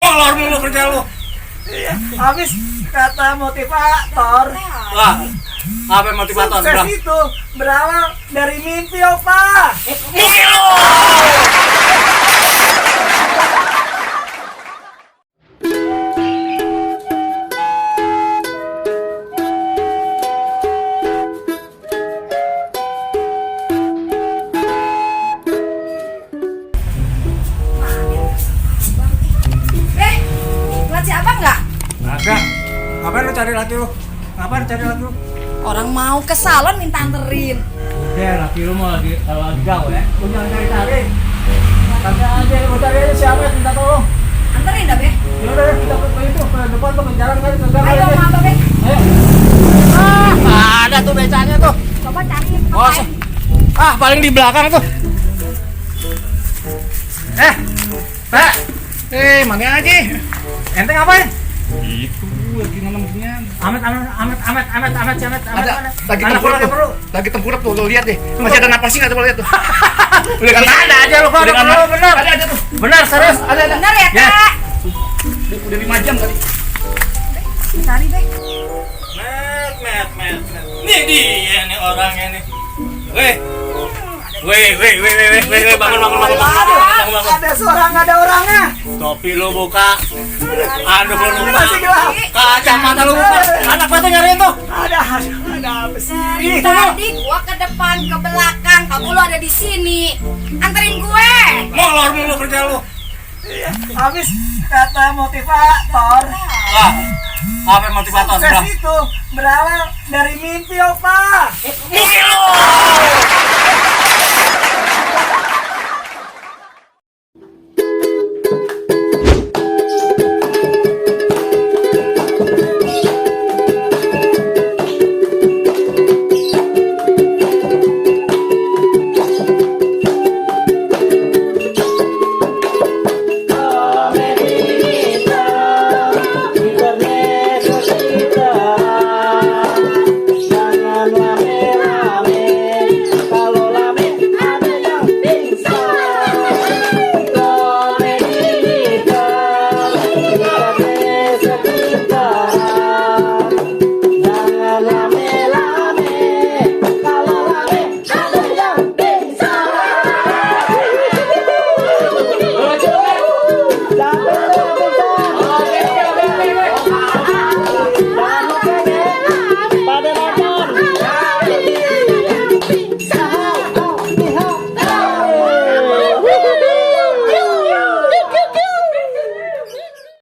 Molor mulu kerja lu. Iya, habis kata motivator. Wah, apa motivator? Sukses itu berawal dari mimpi, Opa. Mimpi lu. Lihat si abang nggak? Agak. Ngapain lu cari laki lu? Ngapain cari laki lu? Orang mau ke salon minta anterin. Udah, laki lu mau lagi kalau lagi gawe ya. Lu jangan cari-cari. Tanya aja, lu cari aja siapa yang minta tolong. Anterin dah, Be. Ya udah, kita ke itu, ke depan tuh, ke jalan kali, ke gang Ayo, aja. sama Abang, Be. Ayo. Ada tuh becanya tuh. Coba cari. Oh, paling di belakang tuh. Pak. Mana aja? Ente ngapain? Itu lagi nanam ginian. Amet. Ada lagi Anak tengkurap lagi perlu. tuh. Lagi tengkurap tuh, lo lihat deh. Masih ada napasnya nggak tuh, lo lihat tuh. Udah kan Ada aja lu, Pak. Udah kan Bener. Ada tuh. Benar, serius. Ada. Bener ya, Ya. Kak? Udah 5 jam tadi. Cari, Be. Met. Nih dia nih orangnya nih. Weh, bangun. Ada suara nggak ada orangnya. Topi lu buka. Aduh lu lupa. Masih gelap. Kacamata lu buka. Anak batu nyariin tuh. Ada apa sih? Dari tadi gua ke depan, ke belakang, kamu lu ada di sini. Anterin gue. Molor mulu kerja lu. Iya, habis kata motivator. Wah, apa motivator? Sukses itu berawal dari mimpi, Opa. Mimpi lu.